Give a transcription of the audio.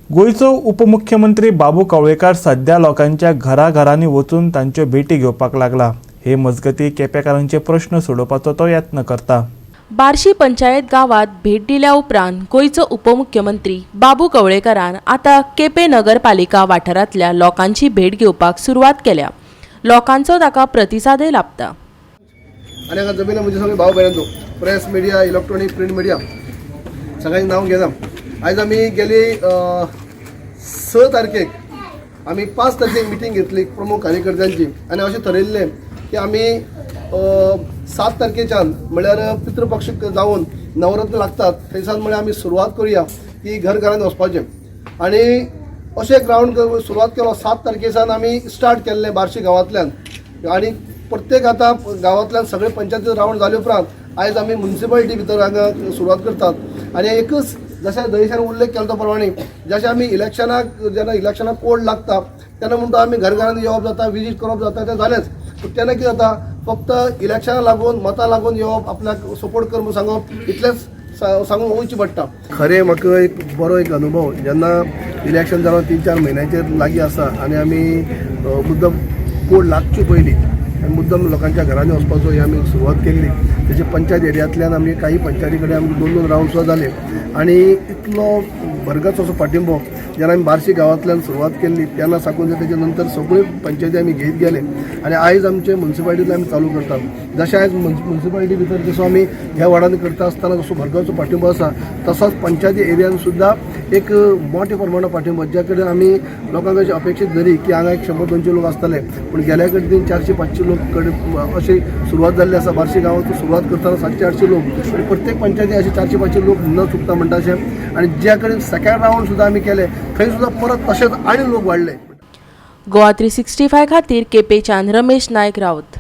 गोंयचो उपमुख्यमंत्री बाबू कवळेकार सध्या लोकांच्या घराघरांनी वचून तांच्यो भेटी घेवपाक लागला. हे मजगतीं केपेंकारांचे प्रश्न सोडोवपाचो तो यत्न करता. बार्शी पंचायत गावात भेट दिल्या उपरांत गोंयचो उपमुख्यमंत्री बाबू कवळेकरान आतां केपें नगरपालिका वाठारांतल्या लोकांची भेट घेवपाक सुरवात केल्या. लोकांचो ताका प्रतिसादय लाबता. आनी हांगा जमिल्ले म्हजे सगळे भाव भयणांनो, press media, electronic, print media, सगळ्यांची नांव घेता. आयज आमी गेली 6 तारखेक, आमी 5 तारखेक मिटींग घेतली प्रमुख कार्यकर्त्यांची आनी अशें थरयल्लें की आमी 7 तारखेच्यान, म्हळ्यार पितृपक्ष जावन नवरत्न लागतात थंयसान, म्हळ्यार आमी सुरवात करुया की घर घरान वचपाचें. आनी अशें एक रावंड सुरवात केलो. 7 तारखेसान आमी स्टार्ट केल्लें बार्शी गांवांतल्यान आनी प्रत्येक आतां गांवांतल्यान सगळे पंचायती रावंड जाले उपरांत आयज आमी मुन्सिपालिटी भितर हांगा सुरवात करतात. आनी एकच जशें दरेशान उल्लेख केलो तो प्रमाणे, जशें आमी इलेक्शनाक, जेन्ना इलेक्शनाक कोड लागता तेन्ना म्हणटा आमी घर घरांनी येवप जाता, विजीट करप जाता, तें जालेंच. पूण तेन्ना कितें जाता, फक्त इलेक्शनाक लागून, मतां लागून येवप, आपल्याक सपोर्ट कर म्हूण सांगप, इतलेंच सांगून वयचें पडटा. खरें म्हाका एक बरो एक अनुभव, जेन्ना इलेक्शन जावन 3-4 म्हयन्यांचेर लागीं आसा आनी आमी मुद्दम कोड लागचे पयलीं आनी मुद्दम लोकांच्या घरांनी वचपाचो ही आमी सुरवात केल्ली. तेजे पंचायत एरियांतल्यान आमी काही पंचायती कडेन आमी दोन दोन रावंड सुद्दां जाले आनी इतलो भरगच असो पाठिंबो, जेन्ना आमी बार्शी गांवांतल्यान सुरवात केल्ली तेन्ना साकून तेच्या नंतर सगळ्यो पंचायती आमी घेयत गेले आनी आयज आमचे मुन्सिपालिटींतल्यान आमी चालू करतात. जशें आयज मुन्सिपालिटी भितर जसो आमी ह्या वार्डान करता आसतना जसो भरगचो पाठिंबो आसा, तसोच पंचायती एरियान सुद्दां एक मोठ्या प्रमाणात पाठिंबो, ज्या कडेन आमी लोकांक अशी अपेक्षीत धरी की हांगा एक 100-200 लोक आसतले, पूण गेल्या कडेन 400-500 लोक कडेन अशी सुरवात जाल्ली आसा. बार्शी गांवांत सुरवात करतना 700-800 लोक आनी प्रत्येक पंचायती अशे 400-500 लोक न चुकता म्हणटा अशें. आनी ज्या कडेन सेकंड रावंड सुद्दां आमी केले, थंय सुद्दां परत तशेंच आनी लोक वाडले. गोवा 365 खातीर केपेंच्यान रमेश नायक राऊत.